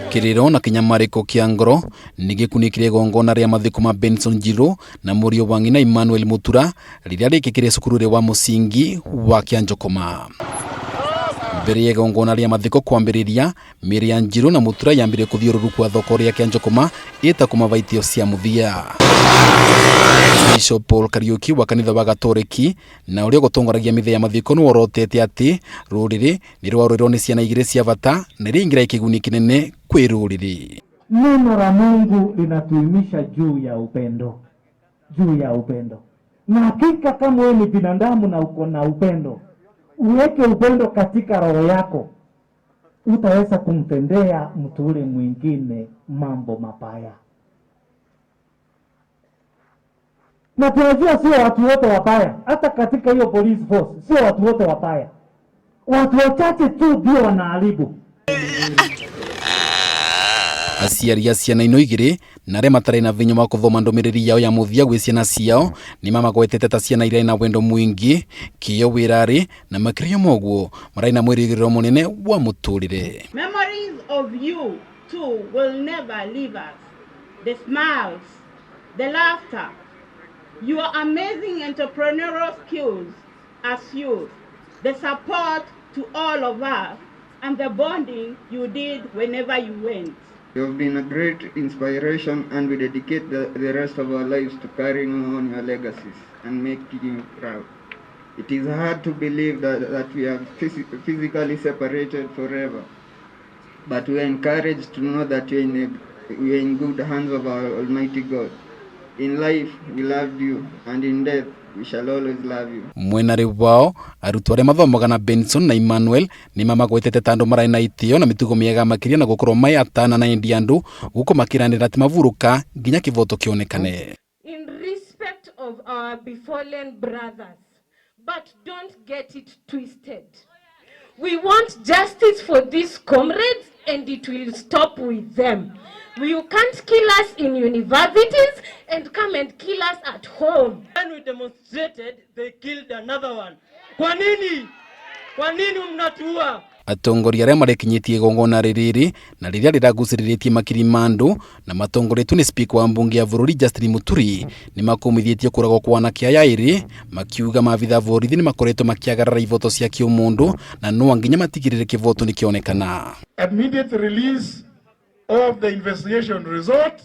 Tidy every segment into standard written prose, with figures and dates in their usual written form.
Kĩrĩro na kĩnyamarĩko kĩa ngoro nĩ gĩkunĩkire igongona rĩa mathiko ma Benson Njiru na mũriũ wa ng'ina Emmanuel Mutura rĩrĩa rĩkĩkire cukuru wa mũsingi wa Kĩanjokoma. Mbere ya igongona rĩa mathiko kwambĩrĩria, mĩĩrĩ ya Njiru na Mutura yambire kũthiũrũrũkwa thoko rĩa Kĩanjokoma ĩta kũmava itĩo cia mũthia. Bishop Paul Kariuki wa kanitha wa Gatoreki na ũrĩa ũgũtongoragia mĩthia ya mathiko nĩ worotete atĩ rũrĩrĩ nĩ rwarũĩrwo nĩ ciana igĩrĩ cia bata na iria ingĩraĩ kĩguni kĩnene kwĩ rũrĩrĩ. Neno la Mungu linatuimisha juu ya upendo, juu ya upendo. Na hakika kama wewe ni binadamu na uko na upendo, uweke upendo katika roho yako, utaweza kumtendea mtu ule mwingine mambo mabaya. Na tunajua sio watu wote wabaya, hata katika hiyo police force sio watu wote wabaya, watu wachache tu ndio wanaharibu. Aciari a ciana ino igĩrĩ na arĩa matarĩ na vinya wa kũthoma ndũmĩrĩri yao ya mũthia gwĩ ciana ciao nĩ mamagwetete ta ciana irĩ na wendo mũingĩ, kĩo wĩrarĩ na makĩria ma ũguo mararĩ na mwĩrĩgĩrĩro mũnene wa mũtũrĩre. Memories of you two will never leave us. The smiles, the laughter, your amazing entrepreneurial skills as youth, the support to all of us, and the bonding you did whenever you went. You have been a great inspiration, and we dedicate the rest of our lives to carrying on your legacies and making you proud. It is hard to believe that we are physically separated forever, but we are encouraged to know that we are in good hands of our Almighty God. In life, we loved you, and in death, we shall always love you. Mwenarĩ wao arutwo arĩa mathomaga na Benson na Emmanuel nĩ mamagwetete ta andũ mararĩ na itĩo na mĩtugo mĩega makĩria na gũkorwo mai atana na endi andũ gũkũ makĩranĩra atĩ maburũka nginya kĩboto kĩonekane. In respect of our befallen brothers, but don't get it twisted. We want justice for these comrades, and it will stop with them. You can't kill us in universities and come and kill us at home. When we demonstrated, they killed another one. Kwa nini? Kwa nini mnatuua? Atongoria arĩa marekinyĩtie igongona rĩrĩ na rĩrĩa rĩragucĩrĩrĩtie makiri ma andũ na matongoretio nĩ speaker wa mbunge ya bũrũri Justin Muturi nĩ makũmithĩtie kũragwo kwa anake aya erĩ makiuga maabitha borithi nĩ makoretwo makĩagarara ivoto cia kĩũmũndũ na no nginya matigĩrĩre kĩvoto nĩ kĩonekana. Immediate release of the investigation result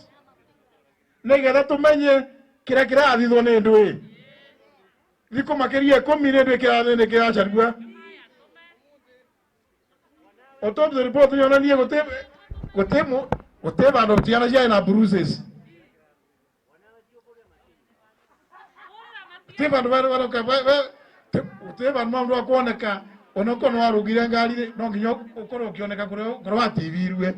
nigetha tumenye kiria kirathithwo ni ndui thikũ makĩria ikũmi nĩ ndui kĩrathĩ nĩ kĩracarua. Autopsy report yonanie gũtĩ vandũ ciana ciarĩ na bruises. Gũtĩ vandũ gũtĩ vandũ maũndũ akuoneka onokorwo nĩ warũgire ngari no nginya ũkorwo ũkĩoneka kũrĩa wativirwe.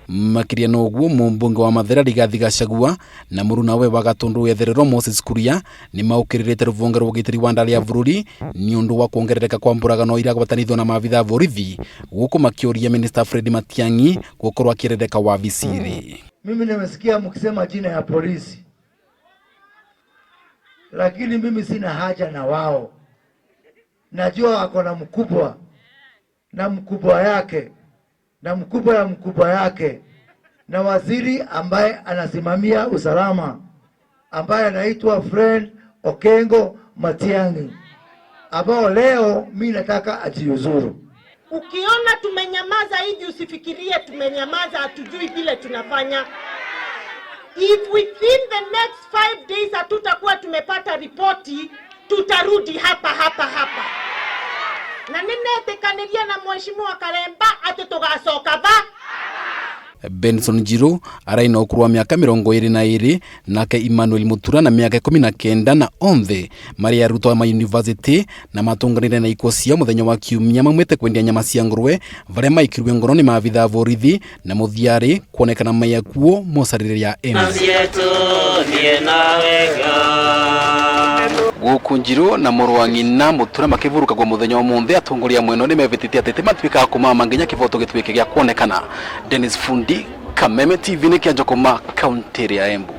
Makĩria na ũguo mũmbunge wa Mathira Rigathi Gachagua na mũrunawe wa Gatundu wethererwo Moses Kuria nĩ maũkĩrĩrĩte rũvonge rwa ũgitĩri wa ndari ya bũrũri nĩ ũndũ wa kuongerereka kwa mbũragano iragwatanithio na maabitha a borithi gũkũ makĩũria Minister Fred Matiang'i gũkorwo akĩrereka wabici-rĩ. Mimi nimesikia mkisema jina ya polisi, lakini mimi sina haja na wao. Najua wako na mkubwa na mkubwa yake na mkubwa ya mkubwa yake na waziri ambaye anasimamia usalama ambaye anaitwa Fred Okengo Matiang'i, ambao leo mimi nataka ajiuzuru. Ukiona tumenyamaza hivi usifikirie tumenyamaza hatujui vile tunafanya. If within the next 5 days hatutakuwa tumepata ripoti, tutarudi hapa hapa hapa. Na ninetĩkanĩria na Mheshimiwa Karemba atĩ tũgacoka va. Benson Njiru arai na ũkũrũ wa mĩaka mĩrongo ĩrĩ na ĩrĩ nake Emmanuel Mutura na mĩaka ikũmi na kenda na onthe marĩ arutwo a mayunivasĩtĩ na matũnganĩre na ikuũ ciao mũthenya wa kiumia maumĩte kwendia nyama cia ngũrwe varĩa maikirwe ngoro nĩ maabitha a borithi na mũthiarĩ kuonekana mai akuo mocarĩrĩ ya M. Gũkũ Njiru na mũrũ wa ng'ina Mutura makĩburũkagwo mũthenya ũmũthĩ atongoria mwena nĩ mevĩtĩte atĩ matuĩkaga kũmama nginya kĩboto gĩtuĩke gĩa kuonekana. Dennis Fundi, Kameme TV nĩ Kĩanjokoma, kaunti ya Embu.